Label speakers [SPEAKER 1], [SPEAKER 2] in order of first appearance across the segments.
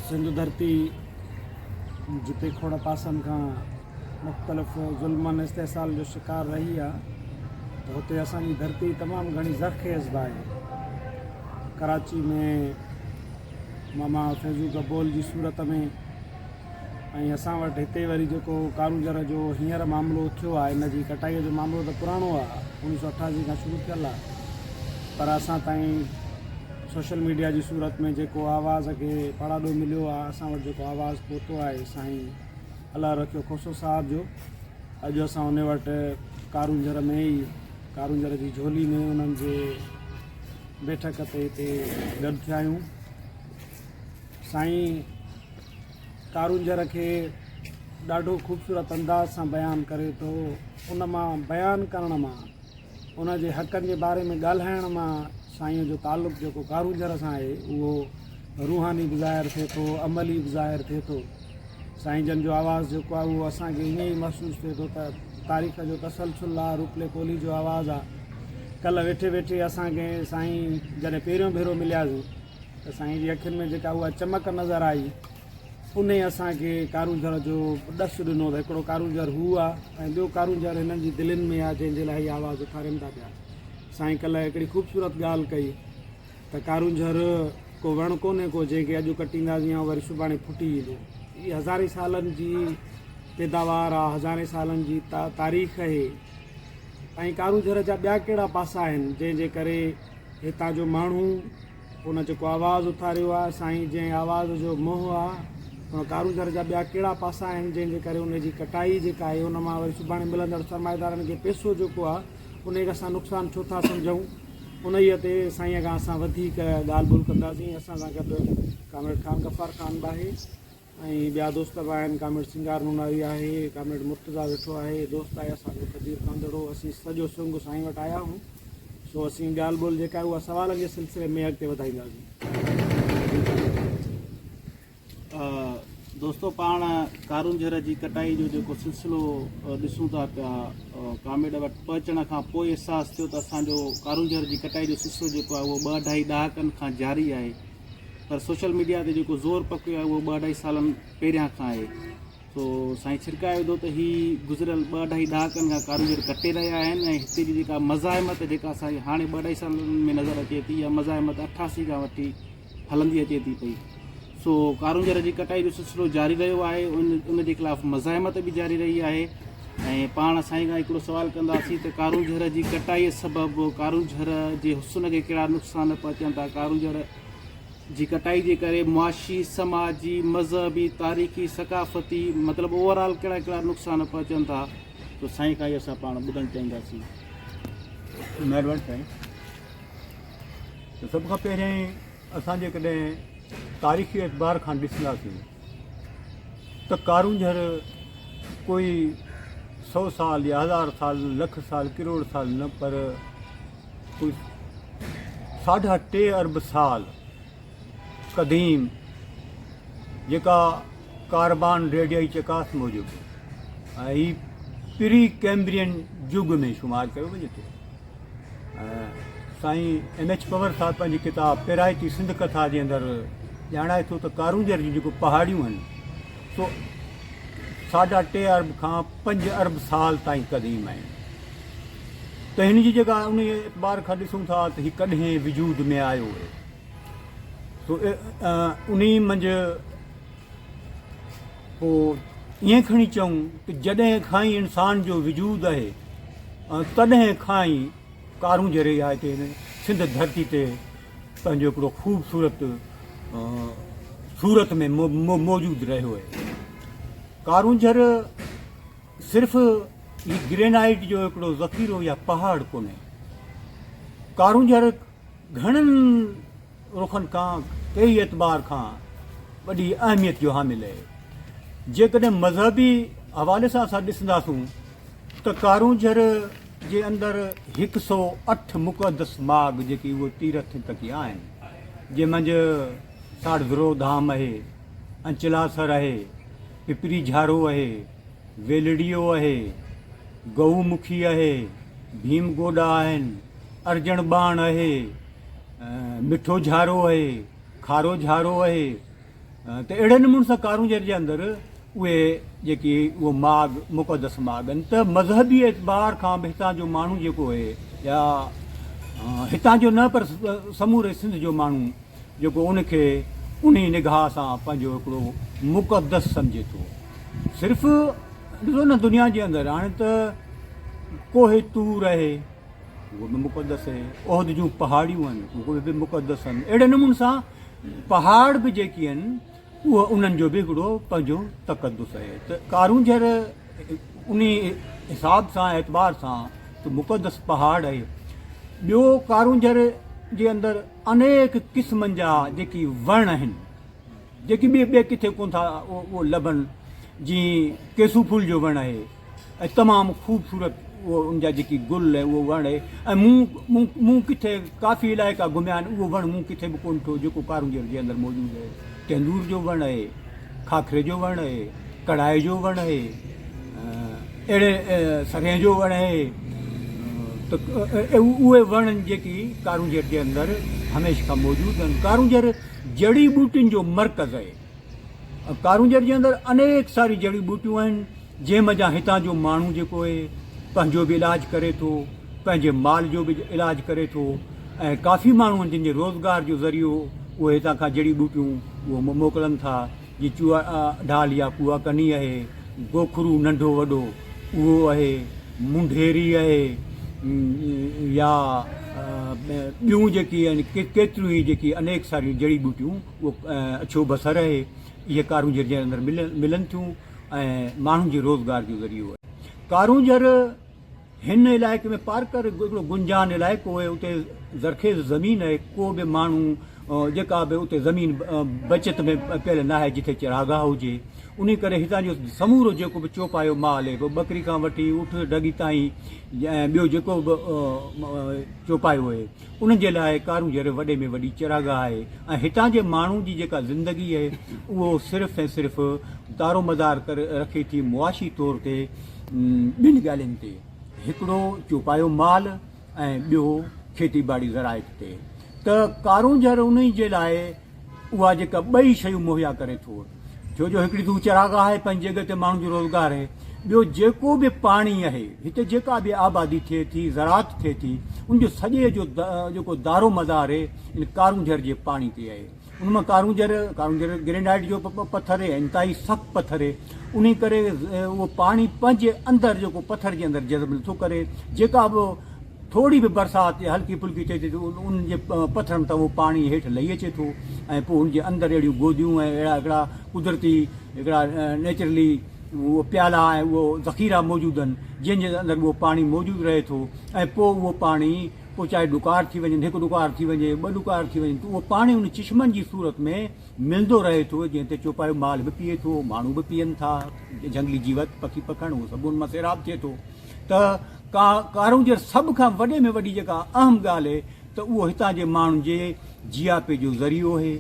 [SPEAKER 1] سنڌ ڌرتي جتي کوڙ پاسن کان مختلف ظلمن استحصال جو شڪار رهي آ ته هتي اسان جي ڌرتي تمام گهڻي زرخيز به آهي. ڪراچي ۾ ماما فيضو گبول جي صورت ۾ ۽ اسان وٽ هتي وري جيڪو ڪارونجهر جو هينئر معاملو اٿيو آهي ان جي ڪٽائي جو معاملو ته پراڻو آهي 1988 کان شروع ٿيل آهي پر اسان تائين سوشل ميڊيا جي صورت ۾ جيڪو آواز کي پڙاڏو مليو آهي اسان وٽ جيڪو آواز پهتو آهي سائين الله رکيو کوسو صاحب جو اڄ اسان ان وٽ ڪارونجهر ۾ ئي ڪارونجهر جي جهولي ۾ انهن جي بيٺڪ تي هتي گڏ ٿيا آهيون. سائين ڪارونجهر کي ڏاڍو خوبصورت انداز سان بيان ڪري ٿو. ان مان بيان ڪرڻ مان ان جي حقن جي باري ۾ ڳالهائڻ مان سائين جو تعلق جيڪو ڪارونجهر سان آهي اهو روحاني به ظاهر ٿئي ٿو عملي به ظاهر ٿئي ٿو. سائين جن جو آواز جيڪو آهي اهو اسان کي ائين ئي محسوس ٿئي ٿو ته تاريخ جو تسلسل آهي روپلي ڪولهي جو آواز آهي. ڪلهه ويٺي ويٺي اسان کي سائين جڏهن پهريون ڀيرو ملياسين ته سائين جي اکين ۾ جيڪا اها چمڪ نظر آئي انهي اسان کي ڪارونجهر جو ڏس ڏنو ته هڪڙو ڪارونجهر هو آ ۽ ٻيو ڪارونجهر هنن جي دلين ۾ آ جنهن جي لاء هي آواز اٿارين ٿا پيا. سائين ڪلهه هڪڙي خوبصورت ڳالهه ڪئي ته ڪارونجهر ڪو وڻ ڪونهي ڪو جنهن کي اڄ ڪٽينداسين ۽ وري سڀاڻي ڦٽي ايندو. هي هزارين سالن جي پيداوار آ، هزارين سالن جي تاريخ اهي ۽ ڪارونجهر جا ٻيا ڪهڙا پاسا آهن جنهن جي ڪري هتان جو ماڻهو ان جيڪو آواز اٿاريو آهي، سائين جنهن آواز جو منهن آ، ان ڪارونجهر جا ٻيا ڪهڙا پاسا آهن جنهن جي ڪري ان جي ڪٽائي جيڪا آهي ان مان وري سڀاڻي ملندڙ سرمائيدارن کي پئسو جيڪو آ انهي کي اسان نقصان ڇو ٿا سمجهون انهيء تي سائين کان اسان وڌيڪ ڳالهه ٻولهه ڪنداسين اسان سان گڏ ڪامريڊ خان غفار خان به آهي. ۽ ٻيا دوست به آهن ڪامريڊ سينگار نوناري آهي ڪامريڊ مرتضيٰ ويٺو آهي دوست آهي اسان جو قدير ڪانڌڙو اسين سڄو سنگ سائين وٽ آيا آهيون سو اسين ڳالهه ٻولهه جيڪا آهي اها سوالن جي سلسلي ۾ اڳتي وڌائينداسين.
[SPEAKER 2] دوستو پاڻ ڪارونجهر جي ڪٽائي جو جيڪو سلسلو ڏسون ٿا پيا ڪامريڊ وٽ پهچڻ کان پوء احساس ٿيو ته اسان جو ڪارونجهر جي ڪٽائي جو سلسلو جيڪو آهي اهو ٻه اڍائي ڏهاڪن کان جاري آهي پر سوشل ميڊيا تي جيڪو زور پڪيو آهي اهو ٻه اڍائي سالن پهريان کان آهي سو سائين ڇرڪائي وڌو ته هي گذريل ٻه اڍائي ڏهاڪن کان ڪارونجهر ڪٽي رهيا آهن ۽ هتي جي جيڪا مزاحمت جيڪا اسان کي هاڻي ٻه اڍائي سالن ۾ نظر اچي ٿي اها مزاحمت 88 کان وٺي هلندي اچي ٿي پئي سو ڪارونجهر جي ڪٽائي جو سلسلو جاري رهيو آهي ان جي خلاف مزاحمت به جاري رهي آهي ۽ پاڻ سائين کان هڪڙو سوال ڪنداسين ته ڪارونجهر جي ڪٽائي سبب ڪارونجهر جي حسن کي ڪهڙا نقصان پهچن ٿا ڪارونجهر جي ڪٽائي جي ڪري معاشي سماجي مذهبي تاريخي ثقافتي مطلب اوور آل ڪهڙا ڪهڙا نقصان پهچن ٿا تو سائين کان ئي اسان پاڻ ٻڌڻ چاهينداسين.
[SPEAKER 3] مهرباني سائين ته سڀ کان پهريائين اسان جيڪڏهن تاريخي اعتبار کان ڏسنداسين ته ڪارونجهر ڪوئي سو سال يا هزار سال لک سال ڪروڙ سال نه پر ڪوئي ساڍا ٽي ارب سال قديم جيڪا ڪاربان ريڊيائي چڪاس موجب ۽ هي پري ڪيمبرين يگ ۾ شمار ڪيو وڃي ٿو ۽ سائين ايم ايڇ پنور صاحب پنهنجي ڪتاب پيرائتي سنڌ ڪٿا جي اندر ڄاڻائي ٿو ته ڪارونجهر جون جيڪو پهاڙيون آهن سو ساڍا ٽي ارب کان پنج ارب سال تائين قديم آهن ته هن جي جيڪا ان اعتبار کان ڏسون ٿا ته هي ڪڏهن وجود ۾ آيو هي سو انهي منجهه پوء ائين کڻي چئون ته جڏهن کان ئي انسان جو وجود آهي تڏهن کان ئي ڪارونجهر يا هتي هن سنڌ ڌرتي تي پنهنجو هڪڙو خوبصورت صورت ۾ موجود رهيو آهي. ڪارونجهر صرف هي گرينائيٽ جو هڪڙو ذخيرو يا پهاڙ ڪونهي. ڪارونجهر گهڻن رخن کان ڪيئي اعتبار کان وڏي اهميت جو حامل آهي. جيڪڏهن مذهبي حوالي سان اسان ڏسنداسون ته ڪارونجهر جي اندر هڪ سئو اٺ مقدس ماڳ جيڪي اهي تيرٿ تڪي آهن جنهن منجهه ساڙڌرو ڌام اهي، انچلاسر اهي، پپري جهارو اهي، ويلڙيو اهي، گئو مکي اهي، ڀيم گوڏا آهن، ارجڻ ٻاڻ اهي، مٺو جهارو اهي، کارو جهارو اهي، ته اهڙي نموني سان ڪارونجهر جي اندر اهي جيڪي اهو ماڳ مقدس ماڳ آهن ته مذهبي اعتبار کان به هتان جو ماڻهو جيڪو اهي يا هتان جو نه پر سموري سنڌ جو ماڻهو جيڪو ان کي انهي نگاهه سان پنهنجو هڪڙو مقدس سمجهي ٿو. صرف ڏسو نه دنيا جي اندر هاڻي ته ڪوهه طور آهي اهو به مقدس آهي، احد جون پهاڙيون آهن اهي به مقدس آهن. اهڙي نموني سان پهاڙ به جيڪي آهن اهو انهن جو به هڪڙو پنهنجو تقدس آهي ته ڪارونجهر انهي حساب سان اعتبار سان ته مقدس پهاڙ آهي. ٻيو ڪارونجهر جي اندر انيڪ قسمن جا جيڪي وڻ آهن جيڪي ٻئي ٻئي ڪٿي ڪونه ٿا اهو لڀن جيئن ڪيسو ڦول جو وڻ آهي ۽ تمام خوبصورت اهو ان جا جيڪي گل ۽ اهو وڻ آهي ۽ مون مون مون ڪٿي ڪافي علائقا گهميا آهن اهو وڻ مون ڪٿي به ڪونه ڏٺو جيڪو ڪارونجهر جي اندر موجود آهي ٽيندور جو وڻ آهي کاکري جو وڻ آهي ڪڙائي جو وڻ آهي اهڙي سرهين جو وڻ آهي ته اهي وڻ جيڪي ڪارونجهر جي اندر هميشه کان موجود آهن. ڪارونجهر جڙي ٻوٽين جو مرڪز آهي. ڪارونجهر جي اندر انيڪ ساري جڙي ٻوٽيون آهن جنهن منجهان هتان جو ماڻهو جيڪو آهي پنهنجو به علاج ڪري ٿو پنهنجي مال جو به علاج ڪري ٿو ۽ ڪافي ماڻهو آهن جن جي روزگار جو ذريعو اهي هتان کان جڙي ٻوٽيون اهو موڪلن ٿا. جي چوها ڍال يا ڪوها ڪني اهي، گوکرو ننڍو وڏو اهو اهي، منڍيري اهي يا ٻيون جيڪي آهن ڪيتريون ئي جيڪي انيڪ ساريون جڙي ٻوٽيون اهو اڇو بصر اهي، اهي ڪارونجهر جي اندر ملن ٿيون ۽ ماڻهن جي روزگار جو ذريعو اهي. ڪارونجهر هن علائقي ۾ پارڪر هڪڙو گنجان علائقو آهي اتي زرخيز زمين آهي ڪو به ماڻهو جيڪا به اتي زمين بچت ۾ پيل ناهي جتي چراگاهه هجي انهي ڪري هتان جو سمورو جيڪو به چوپايو مال آهي ٻڪري کان وٺي اٺ ڍڳي تائين ۽ ٻيو جيڪو به چوپايو آهي انهن جي لاء ڪارونجهر وڏي ۾ وڏي چراگاهه آهي ۽ هتان جي ماڻهو جي جيڪا زندگي آهي اهو صرف ۽ صرف دارومدار ڪري رکي ٿي معاشي طور تي ٻن ڳالهين تي، هڪڙو چوپايو مال ۽ ٻيو کيتي ٻاڙي زراعت تي ته ڪارونجهر انهي جي لاء اها جيڪا ٻئي شيون مهيا ڪري ٿو ڇو جو هڪڙي ته هو چراگاهه آهي پنهنجي جڳهه تي ماڻهن جو روزگار آهي ٻيو جيڪو به پاڻي آهي هتي جيڪا به آبادي ٿئي ٿي زراعت ٿئي ٿي ان جو سڄي جو جيڪو دارومدار آهي ان ڪارونجهر جي پاڻي تي آهي. ان مان ڪارونجهر، ڪارونجهر گرينائيٽ جو پٿر آهي، انتهائي سخت پٿر آهي، انهي ڪري اهو پاڻي پنهنجي اندر جيڪو پٿر جي اندر جذب نٿو ڪري، جيڪا به ٿوري به برسات يا هلڪي ڦلڪي ٿئي ٿي ته ان جي پٿرن تان اهو پاڻي هيٺ لهي اچي ٿو ۽ پوء ان جي اندر اهڙيون گوديون ۽ اهڙا هڪڙا قدرتي هڪڙا نيچرلي اهو پيالا ۽ اهو ذخيرا موجود آهن جنهن جي اندر اهو پاڻي موجود رهي ٿو ۽ پوء اهو پاڻي پوء چاهي ڏڪار ٿي وڃن، هڪ ڏڪار ٿي وڃي، ٻه ڏڪار ٿي وڃن ته اهو پاڻي ان چشمن جي صورت ۾ ملندو رهي ٿو، جنهن تي چوپايو مال به پيئي ٿو، ماڻهو به پيئن ٿا، جهنگلي جيوت، پکي پکڻ اهو سڀ ان مان سيراب ٿئي ٿو ته ڪارونجهر سڀ کان وڏي ۾ وڏي جيڪا اهم ڳالهه اهي ته اهو هتان جي ماڻهن جي جياپي جو ذريعو اهي،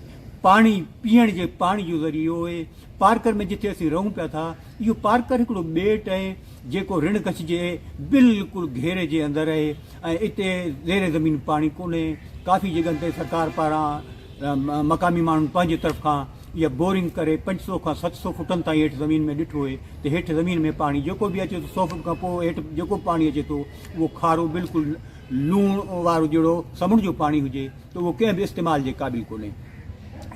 [SPEAKER 3] پاڻي پيئڻ جي پاڻي جو ذريعو اهي، پارڪر ۾ جتي اسين رهون پيا ٿا اهو پارڪر هڪڙو ٻيٽ اهي جيڪو رڻ ڪڇ جي بلڪل گهيري جي اندر اهي ۽ اتي زير زمين پاڻي ڪونهي ڪافي جڳهن تي سرڪار پاران مقامي ماڻهن پنهنجي طرف کان اها بورنگ ڪري 500 کان 700 فٽن تائين هيٺ زمين ۾ ڏٺو اهي ته هيٺ زمين ۾ پاڻي جيڪو به اچي ٿو 100 فٽ کان پوء هيٺ جيڪو به پاڻي اچي ٿو اهو کارو بلڪل لوڻ وارو جهڙو سمنڊ جو پاڻي هجي ته اهو ڪنهن به استعمال جي قابل ڪونهي.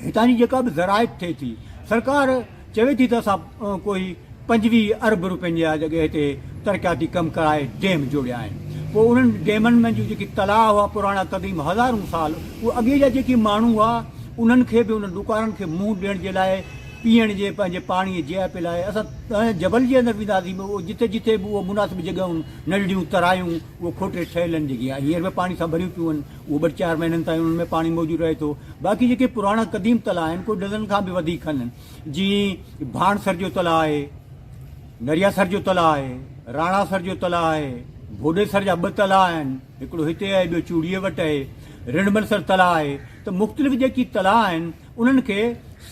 [SPEAKER 3] هتان جي جيڪا به زراعت ٿئي ٿي، سرڪار چوي ٿي ته اسان ڪوئي 25 ارب روپين جا جڳهه تي ترقياتي ڪم ڪرائي ڊيم جوڙيا آهن. پوء انهن ڊيمن ۾ جون جيڪي تلاء هئا پراڻا قديم هزارون سال اهي اڳي جا جيڪي ماڻهو هئا انهن کي به انهن ڏڪارن کي منهن ڏيڻ جي لاء پيئڻ جي پنهنجي پاڻي جي جياپي لاء اسان جبل جي اندر وينداسين جتي جتي به اهو مناسب جڳهيون ننڍڙيون ترايون اهو کوٽي ٺهيل آهن جيڪي هينئر به پاڻي سان ڀريون پيون آهن. اهو ٻه چار مهينن تائين انهن ۾ پاڻي موجود رهي ٿو. باقي جيڪي پراڻا قديم تلاء آهن ڪو ڊزن کان به وڌيڪ آهن جيئن ڀاڻسر جو تلاء آهي، نرياسر جو تلاء آهي، راڻاسر جو تلاء آهي، ڀوڏيسر جا ٻه تلاء آهن، هڪڙو هتي آهي ٻيو چوڙيء وٽ آهي، رڻملسر تلاء آهي ته مختلف جيڪي تلاء آهن انهن کي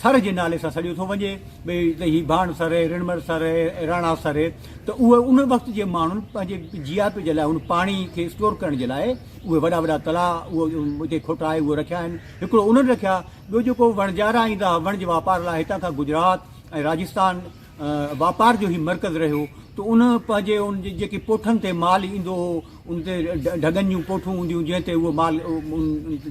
[SPEAKER 3] سر جي نالي سان سڏيو ٿو وڃي، ڀئي ته هي ڀاڻ سر اهي، رڻمر سر اهي، راڻا سر اهي، ته اهي ان وقت جي ماڻهن پنهنجي جياپي جي لاء ان پاڻي کي اسٽور ڪرڻ جي لاء اهي وڏا وڏا تلاء اهي اتي کوٽائي اهي رکيا آهن. هڪڙو انهن رکيا، ٻيو جيڪو وڻجارا ايندا هئا وڻج واپار لاء هتان کان گجرات ۽ راجستان واپار جو هي مرڪز رهيو ته ان پنهنجي ان جيڪي پوٺن تي مال ايندو هو ان تي ڍڳن جون پوٺون هونديون جنهن تي اهو مال ان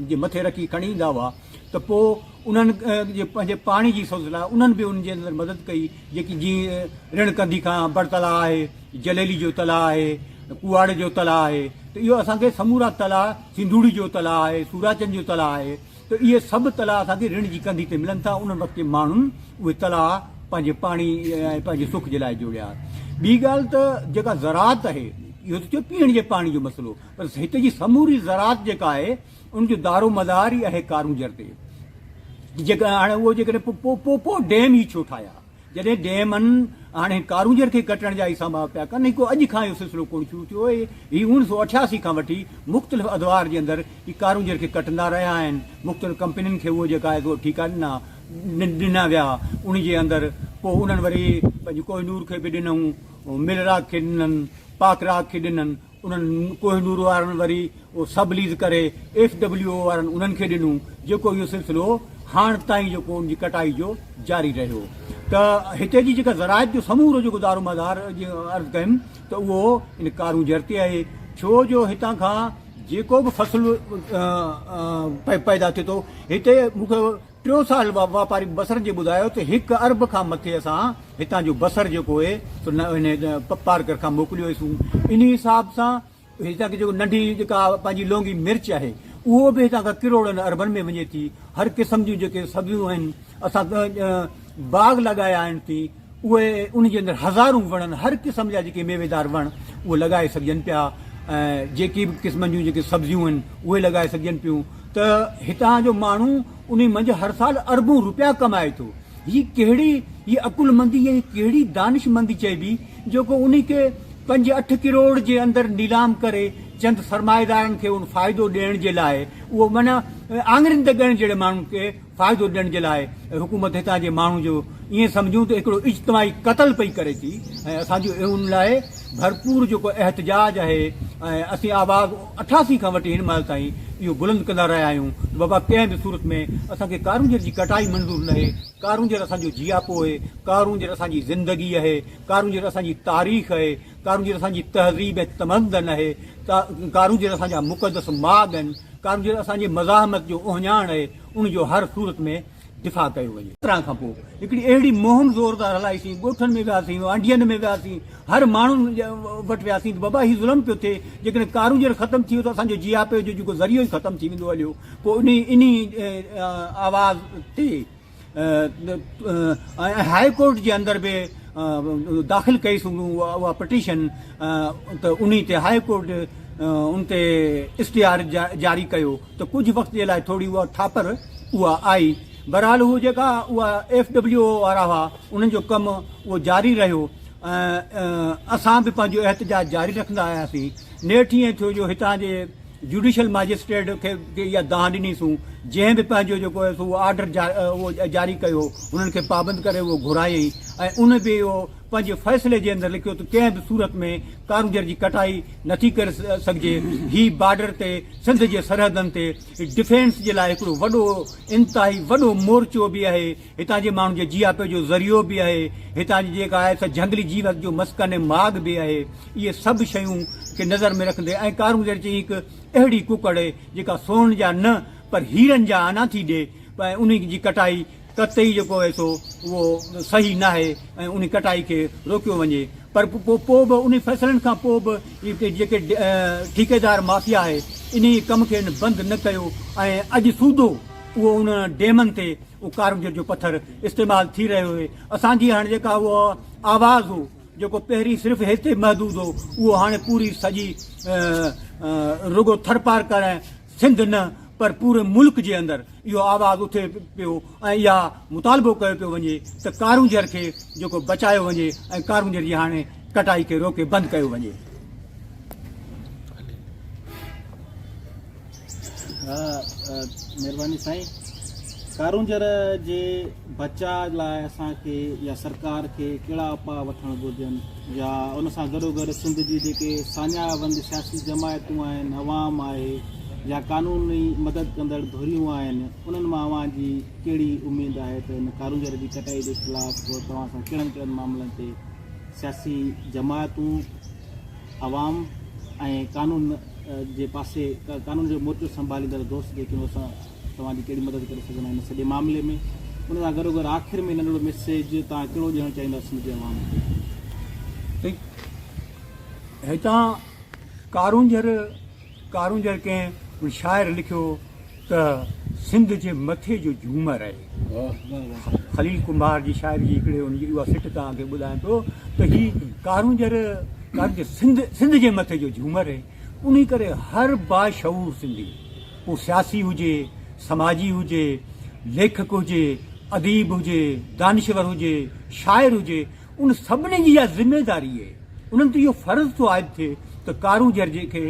[SPEAKER 3] جي مٿي رکي کڻي ايندا هئا ته پوء انهن جي پنهنجي پاڻي جي سهولت لاء انهن به ان جي اندر مدد ڪئي جيڪي جيئن رڻ ڪنڌي کان بڙ تلاء آهي، جليلي جو تلاء آهي، ڪواڙي جو تلاء آهي ته اهو اسان کي سمورا تلاء سنڌوڙي جو تلاء آهي، سوراچن جو تلاء آهي ته اهي سڀ تلاء اسان کي رڻ جي ڪنڌي تي ملن ٿا انهن وقت جي ماڻهن اهي تلاء پنهنجي پاڻي ۽ پنهنجي سک جي لاء جوڙيا. ٻي ڳالهه ته جيڪا زراعت آهي اهو ته ٿيو پيئڻ جي پاڻي جو مسئلو پر هتي جي سموري زراعت جيڪا آهي ان جو دارو مدار ئي آهي ڪارونجهر تي. جيڪا هاڻي اهو جيڪڏهن پو پو پو ڊيم ئي ڇو ٺاهيا؟ جڏهن ڊيمن هاڻي ڪارونجهر کي ڪٽڻ جا ئي سانڀا پيا ڪن، هي ڪو اڄ کان اهو سلسلو ڪونه شروع ٿيو آهي، هي اوڻ سو 88 کان وٺي مختلف ادوار جي اندر هي ڪارونجهر کي ڪٽندا رهيا آهن، مختلف ڪمپنين کي اهو جيڪا آهي سو ٺيڪا ڏنا ڏنا ويا، ان جي اندر پوء انهن وري پنهنجي ڪوهه نور کي به ڏنائون، ملراڪ کي ڏنن، پاڪ راڪ کي ڏنن، انهن ڪوهه نور وارن وري اهو سب ليز ڪري ايف ڊبليو او وارن انهن کي ڏنو جيڪو اهو سلسلو هاڻ تائين جيڪو ان جي ڪٽائي جو جاري رهيو ته هتي جي جيڪا زراعت جو سمورو جيڪو دارومدار جيئن عرض ڪيم ته اهو ان ڪارونجهر تي آهي ڇو جو هتان کان جيڪو به فصل پيدا ٿئي ٿو هتي مون کي ٽيون سال واپاري بصر جي ٻڌايو ته هڪ ارب کان مٿي اسان هتان جو بصر جيڪو اهي سو هن پارڪر کان موڪليو هيسون انهي حساب سان هتان کي جيڪو ننڍي جيڪا پنهنجي لونگي مرچ آهي اهو به هتان کان ڪروڙن اربن ۾ وڃي ٿي هر قسم جون جيڪي سبزيون آهن اسان باغ لڳايا آهن ٿي اهي ان جي اندر هزارون وڻن هر قسم جا جيڪي ميويدار وڻ اهي لڳائي سگهجن پيا ۽ جيڪي به قسمن جون جيڪي سبزيون آهن اهي لڳائي سگهجن پيون ته هتان جو ماڻهو انهي منجهه هر سال اربون روپيا ڪمائي ٿو هي ڪهڙي هي عقلمندي يا هي ڪهڙي دانشمندي چئبي جيڪو انهي کي پنج اٺ ڪروڙ جي اندر نيلام ڪري چند سرمائيدارن کي ان فائدو ڏيڻ جي لاء اهو معنيٰ آڱرين تي ڳڻڻ جهڙي ماڻهن کي فائدو ڏيڻ جي لاء حڪومت هتان جي ماڻهن جو ائين سمجهون ته هڪڙو اجتماعي قتل پئي ڪري ٿي ۽ اسان جو ان لاء ڀرپور جيڪو احتجاج آهي ۽ اسين آواز 88 کان وٺي هن مهل تائين اهو بلند ڪندا رهيا آهيون ته بابا ڪنهن به صورت ۾ اسان کي ڪارونجهر جي ڪٽائي منظور ناهي، ڪارونجهر اسان جو جياپو آهي، ڪارونجهر اسان جي زندگي آهي، ڪارونجهر اسان جي تاريخ آهي، ڪارونجهر اسان جي تهذيب ۽ تمدن آهي، ڪارونجهر اسان جا مقدس ماڳ آهن، ڪارونجهر اسان جي مزاحمت جو اهڃاڻ آهي، ان جو هر صورت ۾ دفاع ڪيو وڃي. 17 کان پوء هڪڙي اهڙي مهم زوردار هلائيسين، ڳوٺن ۾ وياسين، وانڍين ۾ وياسين، هر ماڻهن وٽ وياسين ته بابا هي ظلم پيو ٿئي، جيڪڏهن ڪارونجهر ختم ٿي ويو ته اسان جو جياپي جو جيڪو ذريعو ئي ختم ٿي ويندو هليو. پوء انهي انهي آواز تي ۽ هاء ڪورٽ جي اندر به داخل ڪئي سون اها پٽيشن ته انهي تي هاء ڪورٽ ان تي اشتهار جاري ڪيو ته ڪجهه وقت جي لاء ٿوري اها ٺاپر اها آئي بهرحال هو جيڪا اها ايف ڊبليو او وارا هئا انهن جو ڪم اهو جاري رهيو ۽ اسان به پنهنجو احتجاج جاري رکندا آياسين نيٺ ائين ٿيو جو هتان جي جوڊيشل ماجسٽريٽ کي اها دانهن ڏني سون، جنهن به پنهنجو جيڪو آهي سو اهو آرڊر اهو جاري ڪيو، انهن کي پابند ڪري اهو گهرايائين ۽ ان به اهو پنهنجي فيصلي جي اندر لکيو ته ڪنهن به صورت ۾ ڪارونجهر جي ڪٽائي نٿي ڪري سگهجي، هي بارڊر تي سنڌ جي سرحدن تي ڊفينس جي لاء هڪڙو وڏو انتهائي وڏو مورچو به آهي، هتان جي ماڻهن جي جياپي جو ذريعو به آهي، هتان جي جيڪا آهي سا جهنگلي جيوت جو مسڪن ۽ ماڳ به آهي. اهي سڀ شيون کي نظر ۾ رکندي ۽ ڪارونجهر چي هڪ اهڙي ڪڪڙ آهي جيڪا سون جا نه پر هيرن جا آنا ٿي ڏي ۽ انهي جي ڪٽائي قطعي جيڪو آهي سو اهو صحيح ناهي ۽ انهي ڪٽائي کي روڪيو وڃي پر پوء به انهي فيصلن کان پوء به جيڪي ٺيڪيدار مافيا آهي انهي ڪم کي بند نه ڪيو ۽ اڄ سوڌو اهو ان ڊيمن تي اهو ڪارونجهر جو پٿر استعمال ٿي رهيو آهي اسان جي هاڻي جيڪا اهو آواز هو جيڪو پهرين صرف هتي محدود هو، اهو هاڻي پوري سڄي رڳو ٿرپارڪر ۽ سنڌ نه پر پوري ملڪ جي اندر اهو آواز اٿي پيو ۽ اها مطالبو ڪيو پيو وڃي ته ڪارونجهر کي جيڪو بچايو وڃي ۽ ڪارونجهر جي هاڻي ڪٽائي کي روڪي بند ڪيو وڃي.
[SPEAKER 2] مهرباني سائين. ڪارونجهر جي بچاء لاء اسان کي يا سرڪار کي ڪهڙا اپاء وٺڻ گهرجن يا ان سان گڏوگڏ سنڌ جي جيڪي ساڃاهه وند سياسي جماعتون آهن، عوام آهي يا قانوني مدد ڪندڙ ڌريون آهن انهن مان اوهان جي ڪهڙي اميد آهي ته ان ڪارونجهر جي ڪٽائي جي خلاف توهان سان ڪهڙن ڪهڙن معاملن تي سياسي جماعتون، عوام ۽ قانون جي پاسي قانون جو مورچو سنڀاليندڙ دوست جيڪي آهن اسان توهان جي ڪهڙي مدد ڪري سگهندا آهن سڄي معاملي ۾ ان سان گڏوگڏ آخر ۾ ننڍڙو ميسيج توهان ڪهڙو ڏيڻ چاهيندا سنڌ جي عوام کي؟
[SPEAKER 3] هتان ڪارونجهر ڪارونجهر ڪنهن شاعر لکيو ته سنڌ جي مٿي جو جهومر آهي. خليل ڪنڀار جي شاعري جي هڪڙي ان جي اها سٽ توهان کي ٻڌايان پيو ته هي ڪارونجهر ڪارونجهر سنڌ سنڌ جي مٿي جو جهومر آهي انهي ڪري هر باشعور سنڌي پوء سياسي هجي سماجي هجي ليکڪ هجي اديب هجي دانشور هجي شاعر هجي ان سڀني جي اها ذميداري آهي، انهن تي اهو فرض ٿو عائد ٿئي ته ڪارونجهر جي کي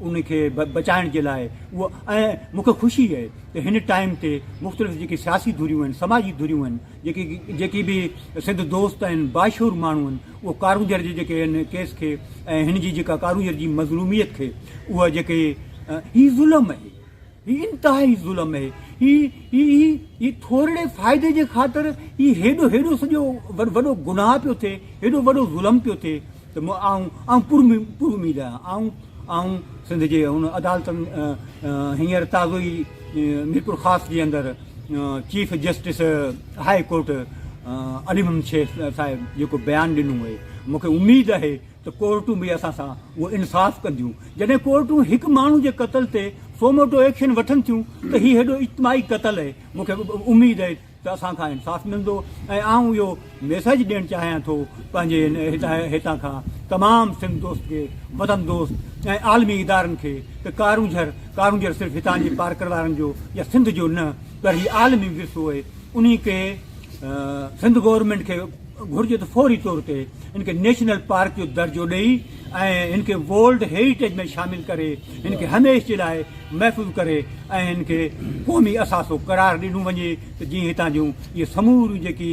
[SPEAKER 3] ان کي بچائڻ جي لاء اهو ۽ مون کي خوشي آهي ته هن ٽائيم تي مختلف جيڪي سياسي ڌريون آهن، سماجي ڌريون آهن، جيڪي جيڪي به سنڌ دوست آهن، باشعور ماڻهو آهن، اهو ڪارونجهر جي جيڪي هن ڪيس کي ۽ هن جي جيڪا ڪارونجهر جي مظلوميت کي اها جيڪي هي ظلم آهي. هي انتهائي ظلم اهي. هي هي هي هي ٿورڙي فائدي جي خاطر هي هيڏو هيڏو سڄو وڏو گناهه پيو ٿئي، هيڏو وڏو ظلم پيو ٿئي ته مون آئون آئون پر پر اميد آهيان. آئون آئون سنڌ جي هن عدالتن هينئر تازو ئي ميرپور خاص جي اندر chief justice high court Ali Muhammad Shaikh صاحب جيڪو بيان ڏنو اهي مون کي اميد اهي ته ڪورٽون به اسان سان اهو انصاف ڪنديون. جڏهن ڪورٽون هڪ ماڻهو جي قتل تي سوموٽو ايڪشن وٺن ٿيون ته هي هيڏو اجتماعي قتل اهي. مون کي اميد اهي ته اسان کان انصاف ملندو ۽ آئون اهو ميسيج ڏيڻ چاهيان ٿو پنهنجي هتان کان تمام سنڌ دوست کي، وطن دوست ۽ عالمي ادارن کي ته ڪارونجهر ڪارونجهر صرف هتان جي پارڪر وارن جو يا سنڌ جو نه پر هي عالمي ورثو اهي انهي کي سنڌ گورنمينٽ کي گهرجي ته فوري طور تي ان کي نيشنل پارڪ جو درجو ڏئي ۽ ان کي ورلڊ هيريٽيج ۾ شامل ڪري ان کي هميشھ جي لاء محفوظ ڪري ۽ ان کي قومي اثاثو قرار ڏنو وڃي ته جيئن هتان جون اهي سموريون جيڪي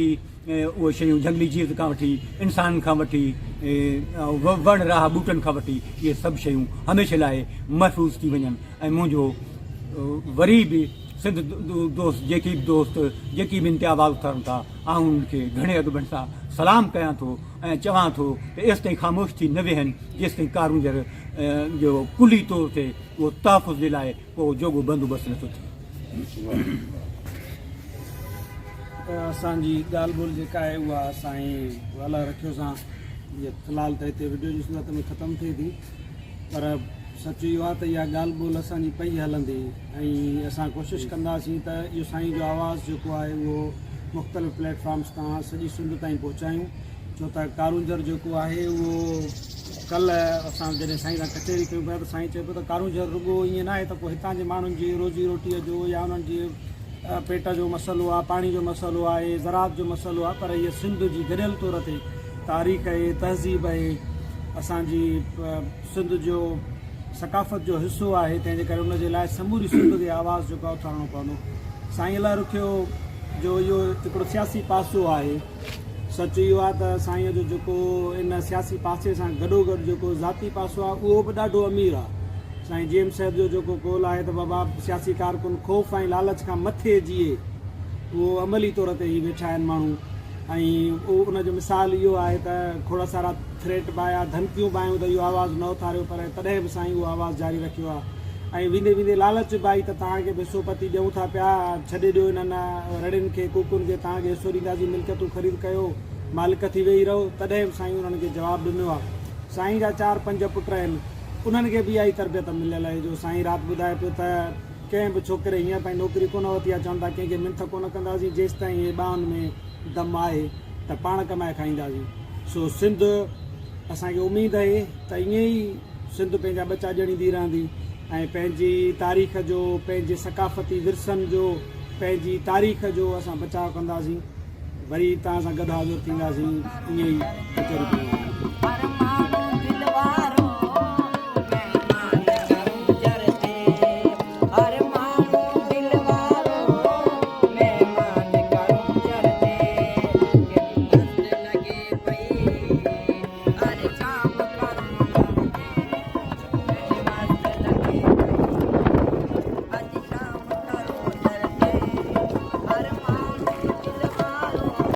[SPEAKER 3] اهي شيون جهنگلي جيوت کان وٺي انسانن کان وٺي وڻ راهه ٻوٽن کان وٺي اهي سڀ شيون هميشھ لاء محفوظ ٿي وڃن ۽ منهنجو وري به سنڌ دوست جيڪي به دوست جيڪي به ان تي آواز اٿارن ٿا آئون انهن کي گهڻي ادبن سان سلام ڪيان ٿو ۽ چوان ٿو ته ايستائين خاموش ٿي نه ويهن جيستائين ڪارونجهر جو ڪلي طور تي اهو تحفظ جي لاء ڪو جوڳو بندوبست نه ٿو ٿئي.
[SPEAKER 1] اسان جي ڳالهه ٻولهه جيڪا آهي اها سائين الله رکيو سان في الحال ته هتي وڊيو جي صورت ۾ ختم ٿئي ٿي پر سچ اهو آهي ته اها ڳالهه ٻولهه اسان جي پئي هلندي ۽ اسان ڪوشش ڪنداسين ته اهو سائين جو آواز جيڪو آهي اهو مختلف پليٽ فارمس تان سڄي سنڌ تائين پهچايون ڇو ته ڪارونجهر جيڪو آهي اهو ڪلهه اسان جڏهن سائين سان ڪچهري ڪيون پيا ته سائين چئي پيو ته ڪارونجهر رڳو ائين ناهي ته ڪو هتان جي ماڻهن جي روزي روٽيء جو يا انهن جي پيٽ جو مسئلو آهي پاڻي جو مسئلو آهي زراعت جو مسئلو آهي پر هيء سنڌ جي گڏيل طور تي تاريخ اهي تهذيب اهي اسان جي سنڌ جو ثقافت جو حصو آهي تنهن جي ڪري ان جي لاء سموري سنڌ کي آواز جيڪو آهي اٿارڻو پوندو. سائين الله رکيو جو اهو هڪڙو سياسي پاسو آهي. سچ اهو آهي ته سائين جو جيڪو ان سياسي پاسي سان گڏوگڏ جيڪو ذاتي پاسو آهي اهو به ڏاڍو امير آهي. سائين جي ايم سيد جو جيڪو قول آهي ته بابا سياسي ڪارڪن خوف ۽ لالچ کان مٿي جيئي اهو عملي طور تي هي ويٺا آهن ماڻهو ۽ ان جو مثال اهو آهي ته کوڙ سارا ٿريٽ به آيا، ڌمڪيون به آيون ته اهو آواز نه اٿاريو پر تڏهن به سائين اهو آواز جاري رکيو آهي ۽ ويندي ويندي لالچ به آئي ته توهان کي به حصو پتي ڏيون ٿا پيا، ڇڏي ڏيو انهن رڙين کي، ڪوڪن کي، توهان کي حصو ڏينداسين، ملڪيتون خريد ڪيو، مالڪ ٿي ويهي رهو، تڏهن به سائين انهن کي جواب ڏنو آهي. سائين جا چار پنج پٽ آهن، انهن کي به اها ئي تربيت مليل آهي جو سائين رات ٻڌائي پيو ته ڪنهن به ڇوڪري هينئر تائين نوڪري ڪونه ورتي آهي، چون ٿا ڪنهن کي منٿ ڪونه ڪنداسين، جيستائين هي ٻانهن ۾ دم آهي ته پاڻ ڪمائي کائينداسين. سو سنڌ اسان کي اميد اهي ته ائين ئي سنڌ پنهنجا ٻچا ڄڻيندي رهندي ۽ پنهنجي تاريخ جو پنهنجي ثقافتي ورثن جو پنهنجي تاريخ جو اسان بچاء ڪنداسين وري توهان سان گڏ حاضر ٿينداسين ائين ئي ڪچهري پيون هلنديون.